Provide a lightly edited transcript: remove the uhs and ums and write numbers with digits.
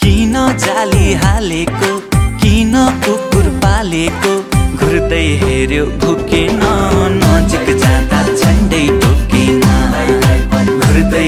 किन जाली हालेको, किन कुकुर पालेको, घुर्दै हेर्यो भुकेन, नजिक जाँदा झन्डै ढोकेन, घुर्दै